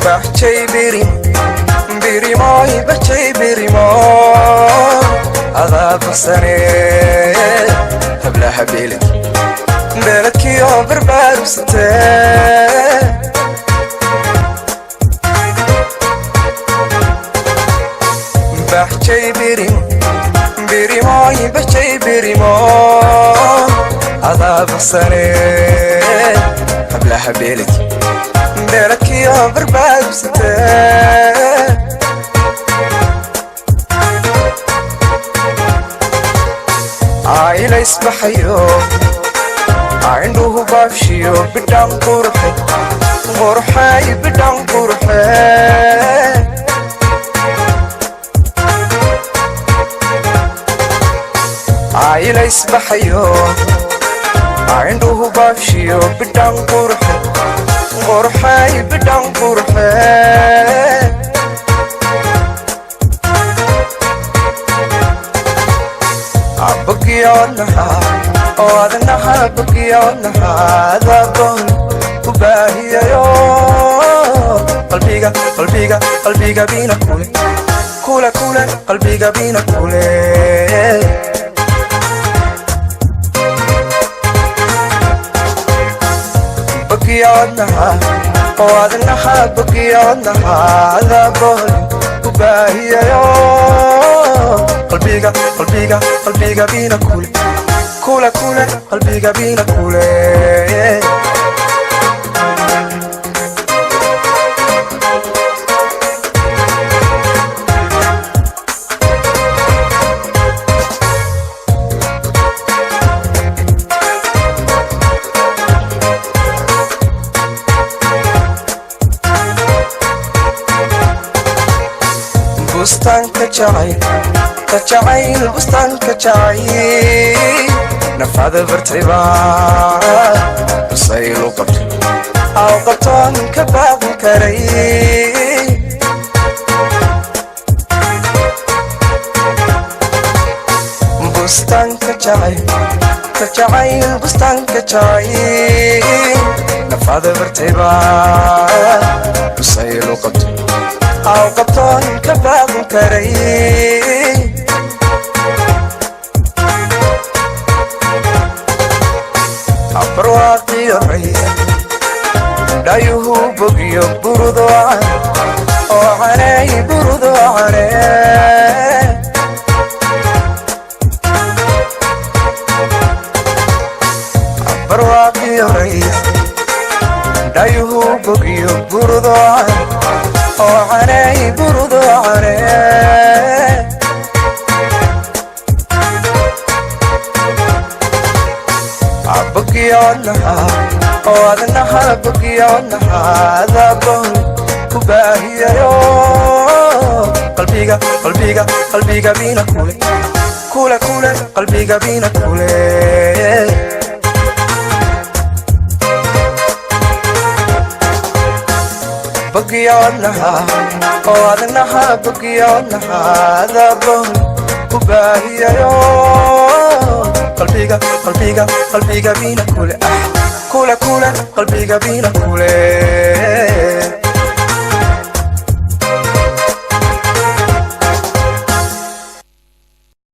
Bahçey birim birimoy bahçey birimoy adaa baxsane hablaha beeled beeladkiyo barbaarugsatee bahçey birim birimoy bahçey birimoy adaa baxsane hablaha beeled beeladkiyo barbaarugsatee ayla isbaxayo indhuhu baabshiyo bidhaan qurxe qurxay bidhaan qurxe ayla isbaxayo indhuhu baabshiyo bidhaan qurxe qurxay bidhaan qurxe bogiyonaha oo adnaha bogiyonaha adaboon ku baahiyayo qalbiga qalbiga qalbiga bina kule kule kule qalbiga bina kule bogiyonaha oo adnaha bogiyonaha adaboon ku baahiyayo qalbiga qalbiga qalbiga bina kule kule kule qalbiga bina kule. Bustaanka jacayl ka jacayl bustaanka jacayl nafada bartayba usaylu qabto aw qabtoon ka baaqin karay bustaanka jacayl ka jacayl bustaanka jacayl nafada bartayba usaylu qabto aw qabtoon ka baaqin karay abarwaaqiyo raya dhayuhu bogiyo burudo oo caney burudo caney abarwaaqiyo raya dhayuhu bogiyo burudo oo caney burudo caney bogiyonaha oo adnaha bogiyonaha adaboon ku baahiyayo qalbiga qalbiga qalbiga bina kule kule kule qalbiga bina kule bogiyonaha oo adnaha bogiyonaha adaboon ku baahiyayo qalbiga qalbiga qalbiga bina kule ah kule kule qalbiga bina kule.